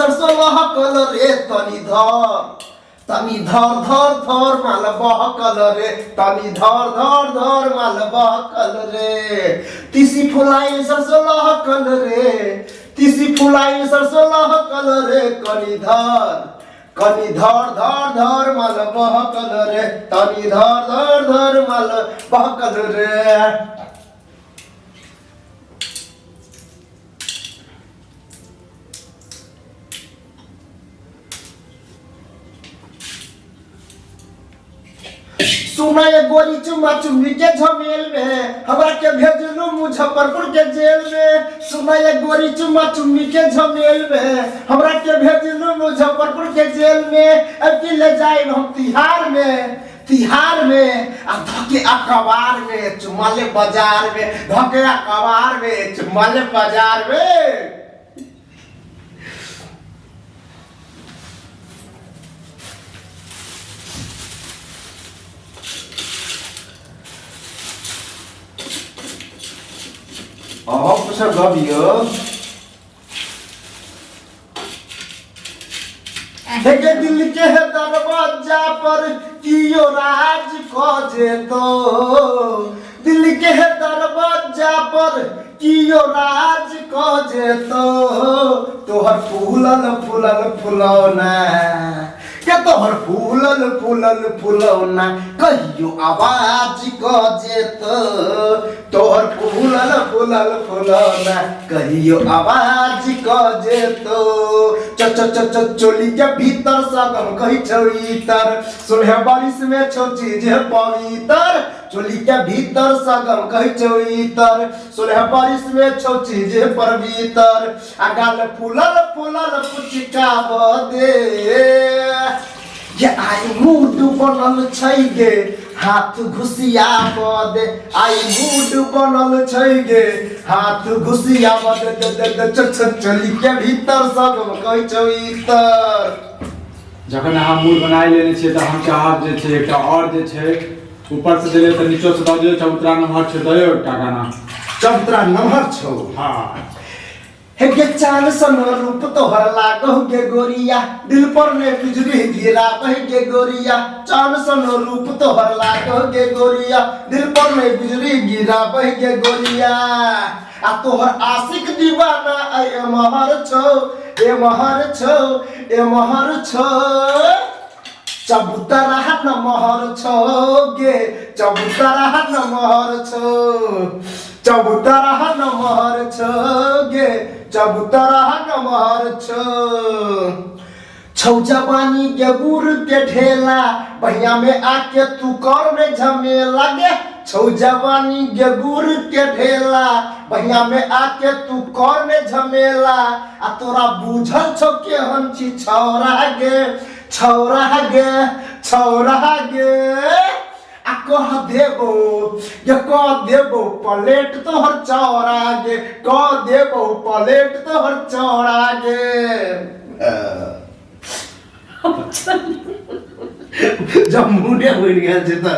सरसों लहकल रे तनी धर तनी धर धर धर माल बहकल रे तनी धर धर धर माल बहकल रे तीसी फुलाइल सरसों लहकल रे तीसी फुलाइल सरसों लहकल रे कनी धर कनी धर धर धर माल बहकल रे तनी धर धर धर माल बहकल रे। सुना ये गोरी चुम्मा चुम्बी के झमेल में हमरा के भेजलू मुजफ्फरपुर के जेल में। सुना ये गोरी चुम्मा चुम्बी के झमेल में हमरा के भेजलू मुजफ्फरपुर के जेल में। अब की ले जाए हम तिहार में, तिहार में आ धके अखबार में चुम्मा ले बाजार में, धके अखबार में चुम्मा ले बाजार में। अहाँ कुछ गबियो हेगे दिल के दरवाजा पर कियो राज क जेतो, दिल के दरवाजा पर कियो राज क जेतो। तोहर फूलल फूलल फुलौना के तोहर फूलल फूलल फुलौना कहियो आवाज क जेतो। तोहर फूलल फूलल फुलौना कहियो आवाज क जेतो। च च च च चोली के भीतर सगम कही छौ इतर, सोलह बारिश में छौ चीज पवित्र। चोली के भीतर सगम कही छौ इतर, सोलह बारिश में छौ चीज पवित्र। आ गाल फूलल फूलल पुचका बदे ये आई मूड बनल छै गे हाथ घुसिया बदे। आई मूड बनल छै गे हाथ घुसिया बदे। दे दे दे च च चोली के भीतर सगम कही छौ इतर। जखन अहाँ मूड बनाए लेने छियै तऽ हम चाहब जे छै एकटा आओर जे छै ऊपर से देले तऽ नीचो से दऽ दियौ। चबूतरा नम्हर छै, दयौ एकटा गाना। चबूतरा नम्हर छौ। हाँ। हे गे चांद सन रूप तोहर लागो गे गोरिया, दिल पर ने बिजली गिरा बह गे गोरिया। चांद सन रूप तोहर लागो गे गोरिया, दिल पर ने बिजली गिरा बह गे गोरिया। आ तोहर आशिक दीवाना ऐ एमहर छौ, एमहर छौ, एमहर छौ। चबूतरा नमहर छौ गे, चबूतरा नमहर छौ, चबूतरा नमहर छौ गे, चबूतरा नमहर छौ। छौ जवानी के गुड़ के ढेला, बहिया में आके तू कर में झमेला गे। छौ जवानी के गुड़ के ढेला, बहिया में आके तू कर में झमेला। आ तोरा बुझल छौ के हम छी छौरा गे, छौरा गे, छौरा गे। आ कह देबो गे, कह देबो प्लेट तोहर चौरा गे, कह देबो प्लेट तोहर चौरा गे। जब मुडे बनि गेल छै तऽ